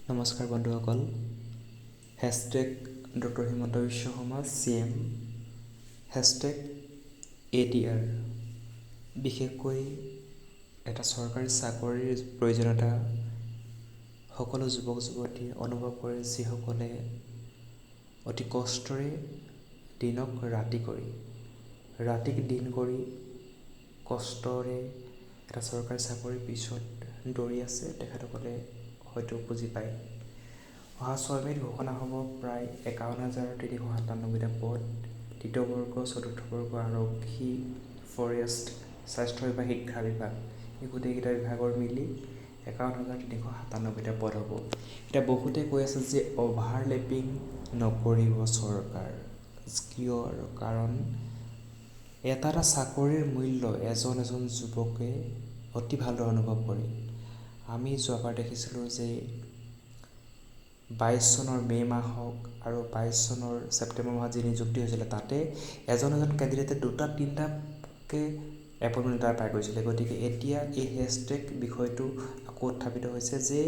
নমস্কাৰ বন্ধুসকল, hashtag doctor Himanta Biswa Sarma CM, hashtag ADR. বিশেষকৈ এটা চৰকাৰী চাকৰিৰ প্ৰয়োজনীয়তা সকলো যুৱক যুৱতীয়ে অনুভৱ কৰে, যিসকলে অতি কষ্টৰে দিনক ৰাতি কৰি, ৰাতিক দিন কৰি কষ্টৰে এটা চৰকাৰী চাকৰিৰ পিছত দৌৰি আছে, তেখেতসকলে হয়তো বুজি পায়। অহা 6 মে'ত ঘোষণা হ'ব প্ৰায় 51,397টা পদ। তৃতীয় বৰ্গ, চতুৰ্থ বৰ্গ, আৰক্ষী, ফৰেষ্ট, স্বাস্থ্য বিভাগ, শিক্ষা বিভাগ, এই গোটেইকেইটা বিভাগৰ মিলি 51,397টা পদ হ'ব। এতিয়া বহুতে কৈ আছে যে অভাৰলেপিং নকৰিব চৰকাৰ। কিয়? কাৰণ এটা এটা চাকৰিৰ মূল্য এজন এজন যুৱকে অতি ভালদৰে অনুভৱ কৰে। আমি যোৱাবাৰ দেখিছিলোঁ যে 22 চনৰ মে' মাহ হওক আৰু 22 চনৰ ছেপ্টেম্বৰ মাহত যি নিযুক্তি হৈছিলে, তাতে এজন এজন কেণ্ডিডেটে দুটা তিনিটাকৈ এপইণ্টমেণ্ট লেটাৰ পাই গৈছিলে। গতিকে এতিয়া এই হেছটেগ বিষয়টো আকৌ উত্থাপিত হৈছে যে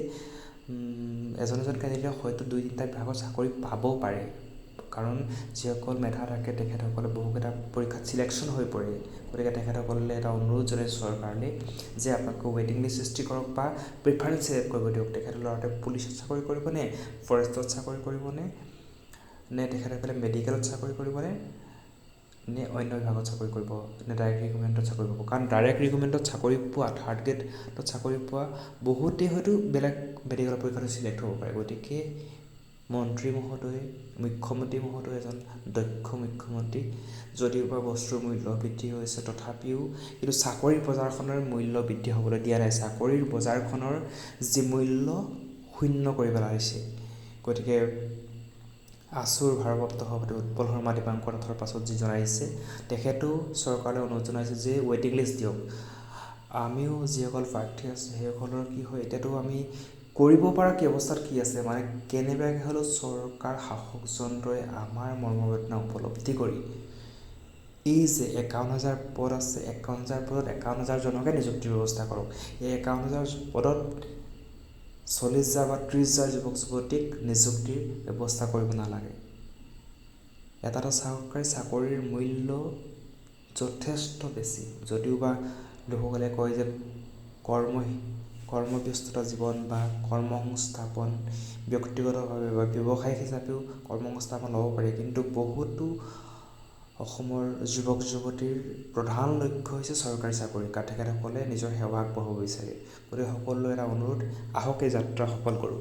এজন এজন কেণ্ডিডেটে হয়তো দুই তিনিটা বিভাগত চাকৰি পাবও পাৰে। কাৰণ যিসকল মেধা থাকে, তেখেতসকলে বহুকেইটা পৰীক্ষাত চিলেকশ্যন হৈ পৰে। গতিকে তেখেতসকললৈ এটা অনুৰোধ জনাইছোঁ চৰকাৰলৈ যে আপোনালোকে ৱেইটিং লিষ্ট সৃষ্টি কৰক বা প্ৰিফাৰেঞ্চ চিলেক্ট কৰিব দিয়ক। তেখেতৰ ল'ৰাটোৱে পুলিচত চাকৰি কৰিবনে, ফৰেষ্টত চাকৰি কৰিবনে, নে তেখেতসকলে মেডিকেলত চাকৰি কৰিবনে, নে অন্য বিভাগত চাকৰি কৰিব, নে ডাইৰেক্ট ৰিক্ৰুটমেণ্টত চাকৰি পাব। কাৰণ ডাইৰেক্ট ৰিক্ৰুটমেণ্টত চাকৰি পোৱা, থাৰ্ড গ্ৰেডত চাকৰি পোৱা বহুতেই হয়তো বেলেগ মেডিকেলৰ পৰীক্ষাতো চিলেক্ট হ'ব পাৰে। গতিকে মন্ত্ৰী মহোদয়, মুখ্যমন্ত্ৰী মহোদয় এজন দক্ষ মুখ্যমন্ত্ৰী। যদিওবা বস্তুৰ মূল্য বৃদ্ধি হৈছে, তথাপিও কিন্তু চাকৰিৰ বজাৰখনৰ মূল্য বৃদ্ধি হ'বলৈ দিয়া নাই। চাকৰিৰ বজাৰখনৰ যি মূল্য শূন্য কৰি পেলাইছে। গতিকে আছুৰ ভাৰপ্ৰাপ্ত সভাপতি উৎপল শৰ্মা দীপাংকৰ নাথৰ পাছত যি জনাইছে, তেখেতেও চৰকাৰলৈ অনুৰোধ জনাইছে যে ৱেইটিং লিষ্ট দিয়ক। আমিও যিসকল প্ৰাৰ্থী আছোঁ, সেইসকলৰ কি হয়, এতিয়াতো আমি কৰিব পৰা কি অৱস্থাত কি আছে, মানে কেনেবাকৈ হ'লেও চৰকাৰ শাসক যন্ত্ৰই আমাৰ মৰ্মবেদনা উপলব্ধি কৰি এই যে 51,000 পদ আছে, 51,000 পদত 51,000 জনকে নিযুক্তিৰ ব্যৱস্থা কৰক। এই 51,000 পদত 40,000 বা 30,000 যুৱক যুৱতীক নিযুক্তিৰ ব্যৱস্থা কৰিব নালাগে। এটা এটা চৰকাৰী চাকৰিৰ মূল্য যথেষ্ট বেছি। যদিওবা লোকসকলে কয় যে কৰ্মব্যস্ততা জীৱন বা কৰ্মসংস্থাপন ব্যক্তিগতভাৱে বা ব্যৱসায়িক হিচাপেও কৰ্মসংস্থাপন ল'ব পাৰি, কিন্তু বহুতো অসমৰ যুৱক যুৱতীৰ প্ৰধান লক্ষ্য হৈছে চৰকাৰী চাকৰি, কাৰণ তেখেতসকলে নিজৰ সেৱা আগবঢ়াব বিচাৰে। গতিকে সকলোলৈ এটা অনুৰোধ, আহক এই যাত্ৰা সফল কৰোঁ।